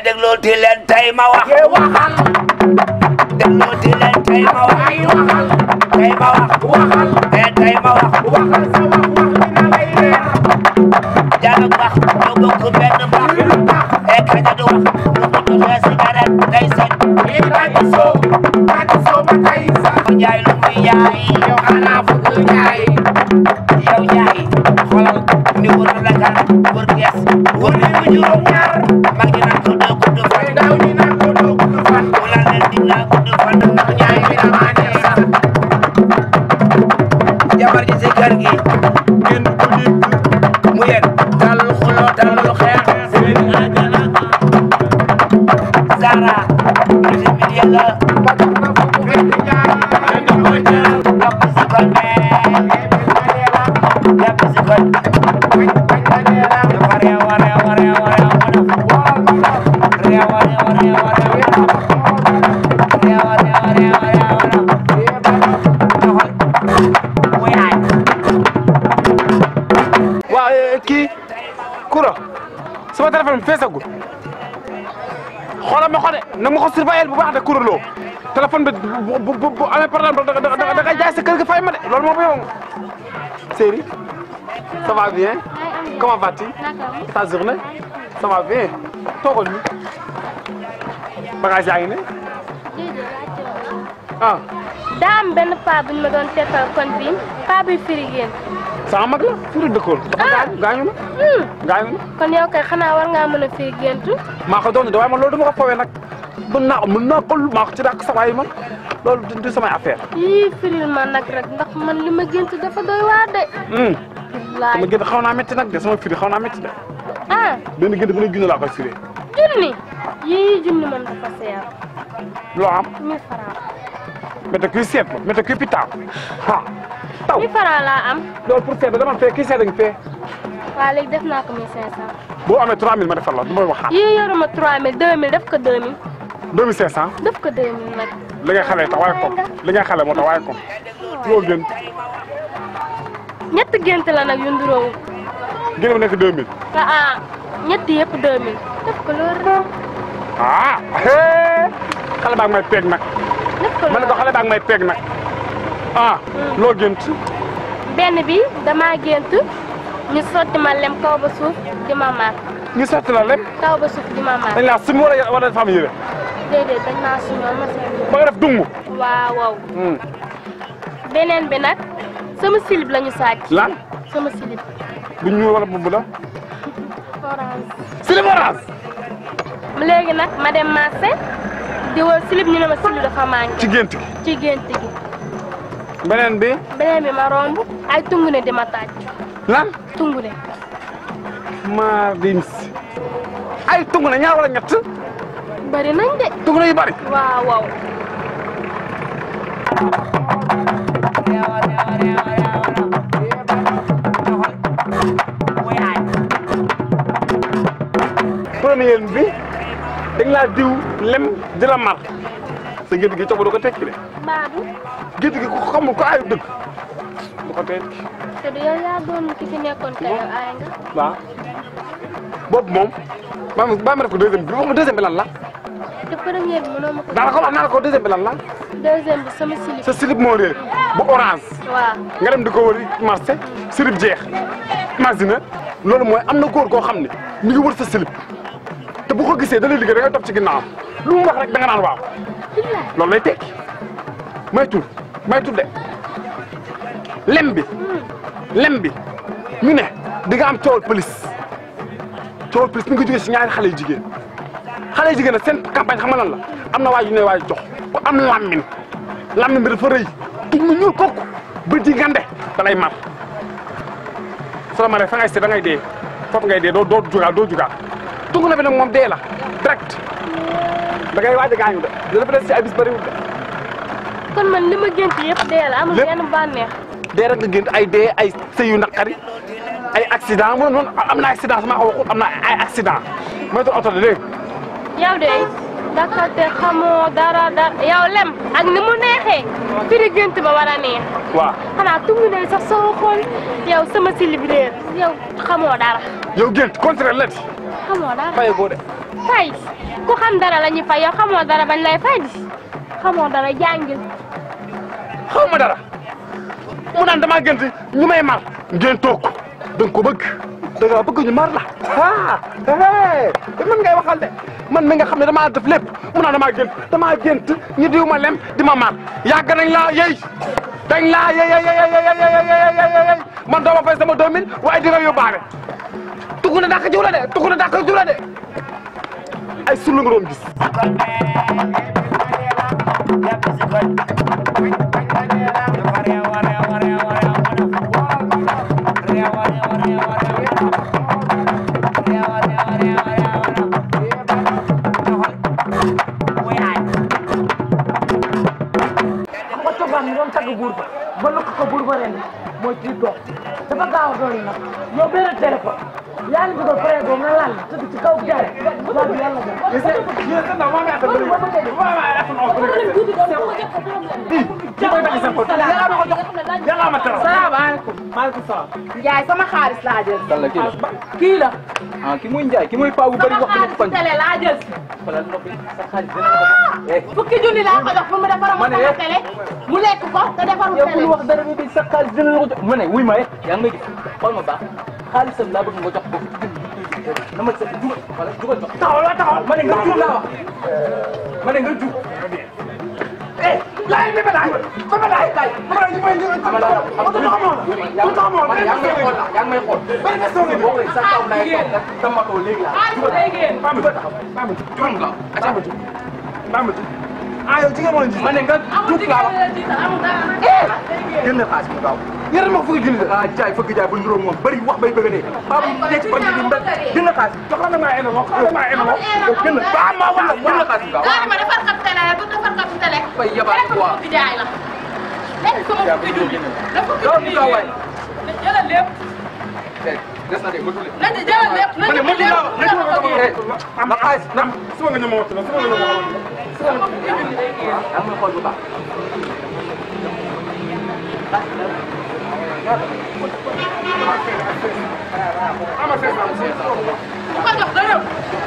déglooti leen tey ma wax. waxal. déglooti leen tey ma wax. ay waxal. tey ma wax. waxal. tey ma wax. waxal sa wax dina lay leer. Diallo wax ñoo bokk benn baax. kaña du wax. lu ko joxee cigarette day sañ. Badi soo ba tey sax. Njaay lu muy jaay. yow xanaa fukk jaay. yow Njaay xoolal ni wër la kan wër gees wër li mu juróom ñaar mag ñi naan ko doo gudd fan ndaw ñi naan ko doo gudd fan. wala leen dig laa gudd fan ndax Njaay bi damaa neex sax jabar ji si kër gi ngeen ko dégg mu yéen talul xuloo talul xeex seen ajana Zara ci mi yàlla parce que fu mu fekk jaar. dañu ko jaar. topp si kon jàpp si kon dafa réew a réew a réew a réew a def réew a réew a réew a réew a réew a réew a doxal mu yaay waaw kii Koura sama téléphone bi feesagul xoolal ma ko de na ma ko surveiller bu baax de Koura loo téléphone bi bu amee problème da ngay jaay sa kër ga fay ma de loolu moo bëggoon. Chérie, ça va bien? Comment vas-tu? Ta journée? Ça va bien? toogal ñu bagage yaa ngi ne. ah. daa am benn paa bu ñu ma doon teetal kon bi paa bi firi génn. sama mag la fu mu dëkkoon. dafa gaañu na. gaañu na. kon yow kay xanaa war ngaa mën a firi géntu. maa ko doon de waaye man loolu dama ko fowee nag mën naa ko maa ko ci dàq sa waay man loolu du samay affaire. yii firil ma nag rek ndax man li ma gént dafa doy waar de. sama gént xaw naa métti nag de sama firi xaw naa métti de. ah. benn gént bu ne junni laa koy firee. junni. yii junni man dafa seer. loo am. 1000 francs. métti kuy seet ma métti kuy pitaaw ah taw. 1000 francs laa am. loolu pour seet dama fee kii seet dañu fee. waaw léegi def naa ko 1500. boo amee 3000 ma defal la du ma wax. yii yoruma 3000 2000 def ko 2000. 2500. def ko 2000 nag. li ngay xale tax waaye ko li ngay xale moo tax waaye ko loo gën. ñetti gént la nag yu nduróowu. gën a nekk 2000. ah ñetti yëpp 2000. def ko loolu. ah xale baa ngi may peeg nag. def ko ma ne ko xale baa ngi may peeg nag ah. loo gént. benn bi damaa gént ñu sotti ma lem kaw ba suuf di ma maar. ñu sotti la lem. kaw ba suuf di ma maar. dañ laa sumi wala dafa am yére. déedéet dañ maa suñoo ma seen. ba nga def dungu. waaw waaw. beneen bi nag sama silib la ñu sàcc. lan. sama silib. bu ñuul wala bu la. orange. silib orange. léegi nag ma dem marché di wër silib ñu ne ma silib dafa manqué. ci gént gi. ci gént gi. beneen bi. beneen bi ma romb ay tungu ne di ma tàcc. lan. tungu ne. maa dims. ay tungu ne ñaar wala ñett. bari nañ de. tungu ne yu bari. waaw waaw. premier bi dañ laa diw lem di la mar sa gént gi coba du ko tekki de. Baadu. gént gi ko xamul ko ayu dëgg du ko tekki. te du yow yaa doon ki fi nekkoon te yow aay nga. waaw boobu moom ba ma def ko deuxième bi wax nga deuxième bi lan la. te première bi mënoo ma ko. daanaka wax naa la ko deuxième bi lan la. deuxième bi sama silib. sa slip moo réer bu orange. waaw. nga dem di ko wëri marché slip jeex. imagine loolu mooy am na góor koo xam ne mi ngi wër sa slip te bu ko gisee da lay liggéey da ngay topp ci ginnaawam lu mu wax rek da nga naan waaw loolu lay tekki may tur de lem bi ñu ne di nga am coowal police mi ngi jógee si ñaari xale yu jigéen nag seen campagne xam nga lan la am na waay yu ne waay jox ku am lammin bi dafa rëy tuñ mu ñuul kooku ba di gande da lay mar soo maree fa ngay seet da ngay dee foofu ngay dee doo jugaat tungu na bi nag moom dee la direct da ngay waaj a gaañu de dafa des si ay bis bëriwul de. kon man li ma gént yëpp dee la amul benn bànneex. dee rek nga gént ay dee ay sëy yu naqari ay accident mu noonu am na accident sama ko waxul am na ay accident moytu oto de dégg yow de dakate xamoo dara yow lem ak ni mu neexee firi gént ba war a neex. waaw xanaa tungu ne sax soo xool yow sama silib réer yow xamoo dara. yow gént contraire la di xamoo dara faye boo de fay ku xam dara la ñuy fay yow xamoo dara bañ lay fay di xamoo dara jàngil. xaw ma dara mu naan damaa gënt ñu may mar ngeen toog danga ko bëgg da nga bëgg ñu mar la man ngay waxal de man mi nga xam ne damaa def lépp mu naan damaa gënt ñu diw ma lem di ma mar yàgg nañ laa yey dañ laa yey man doo ma fay sama 2000 waaye di nga yóbbaale tugg na dàq jiw la de ay sulu nga doon gis ba lëkk ko buur ba ren mooy kii toog dafa gaaw a doon nag yow benn téléphone yaa ngi dugal pare boobu nga laal tëdd ci kaw jaay waaw bi yàlla salaamaaleykum. maaleykum salaam. Ndiaye sama xaalis laa jël. kii la. ah kii mooy Ndiaye kii mooy paa bu bëri wax dëgg sama télé laa jël si. wala noppi sa xaalis dina ko fukki junni laa ko jox pour mu defaral ma sama télé mu lekk ko te defarul télé. yow wax dara bi sa xaalis dina la ko jox ma ne wuy ma yaa ngi may gis xool ma baax xaalisam laa bëgg nga jox ko na ma sa jugal wala jugal jox taxawal ma ne nga jug laa wax ma ne nga jug laay bi balaay kay ma ñu may ñu ma la yaa ngi may xool bari na soo boo sa taw lay toog sama ko léegi la ah yow jigéen moo ma ne nga jug laa wax génn xaalis bu gaaw yéen ma fukki junni ah jaay fukki jaay bu nduróo moom bëri wax bay bëgg a dee ba bu nekk ci bi mbé génn xaalis jox la ma eno génn ba ma wax génn xaalis bu gaaw ma defar kat télé bu defar kat télé fay yabaat quoi fukki jaay la lekk sama fukki junni la fukki junni jëlal lépp des na de ma tule na jëlal lépp na na xaalis na suba nga ñu ma wax la suba nga ñu ma wax am na xool bu baax bu ko jox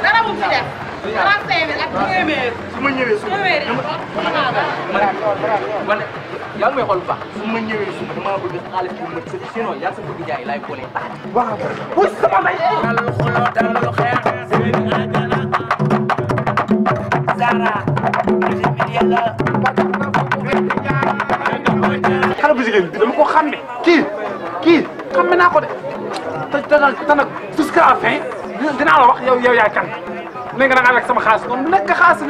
dara mu fi def 35 000 ak téeméer su ma ñëwee suba man yaa ngi may xool bu baax su ma ñëwee suba damaa bëgg xaalis bu mat sëkk sinon yaa sa bëgg jaay laay boole tax waaw bu sama bay dalu xuloo dalu xeex Zara yàlla xale bu jigéen bi dama ko xàmme kii xàmme naa ko de te nag jusqu'à la fin dinaa la wax yow yaay kan ne nga da ngaa lekk sama xaalis kon lekk xaalis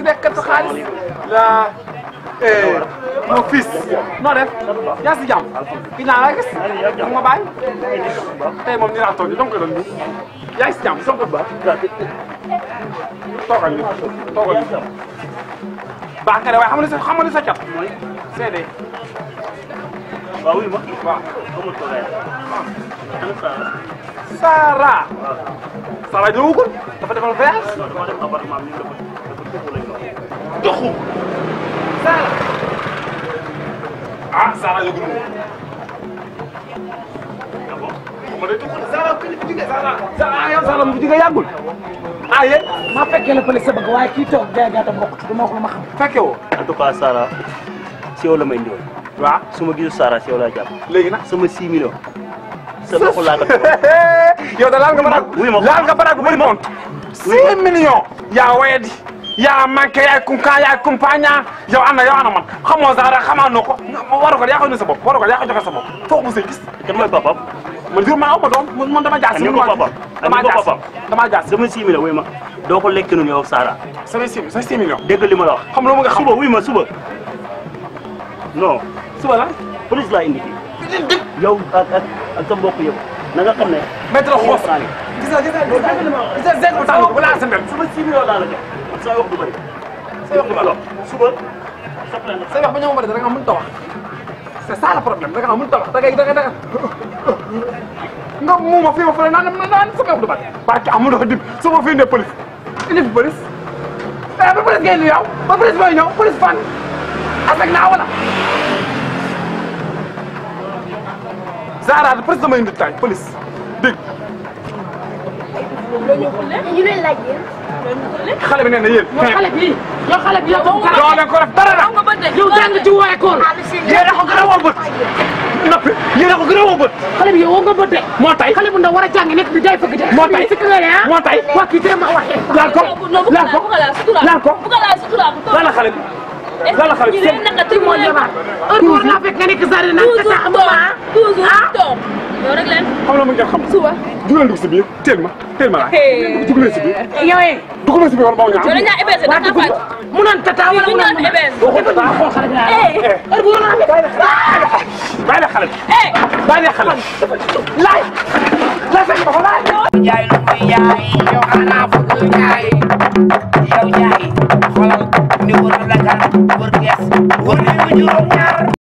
lekk xaalis la mon fils noo def yaa si jàmm gi naa la gis ma bàyyi tey moom ni laa toog ni donc doon nii yaa ngi si jàmm soog ba toogal ni baax nga de waaye xam nga ni sa cat seede waaw oui ma waaw amul problème Sara Sara ñëwagul dafa defal voyage non dama dem appartement bi dafa tuxu lañ ko doxu Sara ah Sara yëgul moom ma day tuxu Sara kañ fi jógee Sara yow Sara mu jógee yàggul ah yéen maa fekkee la pële sa bëgg waaye kii toog jaay gàttam bokk ci du ma wax lu ma xam. fekke woo en tout cas Sara si yow la may indiwoon waaw su ma gisul Sara si yow laa jàpp léegi nag sama 6 millions sa loxo laa ko yow da laal nga baraag laal nga baraag bu bëri moom 6 millions yaa wayadi yaa manqué yaay kunkaan yaay kumpaaña yow ana man xamoo Sara xamaanoo ko waru ko yaa ko ne sa bopp waru ko yaa ko joxe sa bopp foog mu say gis kan mooy papam man jur maa aw ma doom man dama jaas dama jaas sama 6 millions wuy ma doo ko lekk noonu yow ak Sara sama 6 millions dégg li ma la wax xam loo ma nga xam suba wuy ma suba non suba la police laa indi fii yow ak sa mbokk yëpp na nga xam ne maître xoos gis nga zeng bu tàng balaa sa mbel sama 6 millions laa la jox sa wax du bëri sa wax du bëri suba soxla na say wax ba ñëw bëri da nga mën ta wax c'est ça le problème da nga mën ta wax da ngay nga muuma fii ma fële naan sa wax du bëri parce que amul dafa dim su ma fi indee police indi fi police ba police ngay indi yow ba police mooy ñëw police fan avec naa wala Zara police damay indi tay police dégg ñu leen laaj yéen. xale bi nee na yéen. xale bi yow doo leen ko def dara la. yow jàng ci woo école. yéen a ko gën a woo bët. noppi yéen a ko gën a woo bët. xale bi yow woo nga bët de. moo tay xale bu ndaw war a jàng nekk di jaay fëgg jaay. moo tay moo tay. waa kii dina ma waxee. laal ko laal ko laal ko. laal la xale bi. laal la xale bi seen. moo jabar heure bi war naa fekk nga nekk sari nag te sax amuma yow rek leen. xam la mu ngeen xam. suba. dugal dugg si biir teel ma laaj. dugg leen si biir. yow dugg leen si biir wala maa yow dañu naan EBS da nga faj. mu naan tata wala mu naan EBS. heure bu war naa fekk. bàyyi la xale bi. bàyyi la xale bi. laay fekk ba ko laay. Njaay lu muy jaay yow xanaa bëgg njaay yow njaay xoolal ni wër la kan wër gees wër ni mu juróom ñaar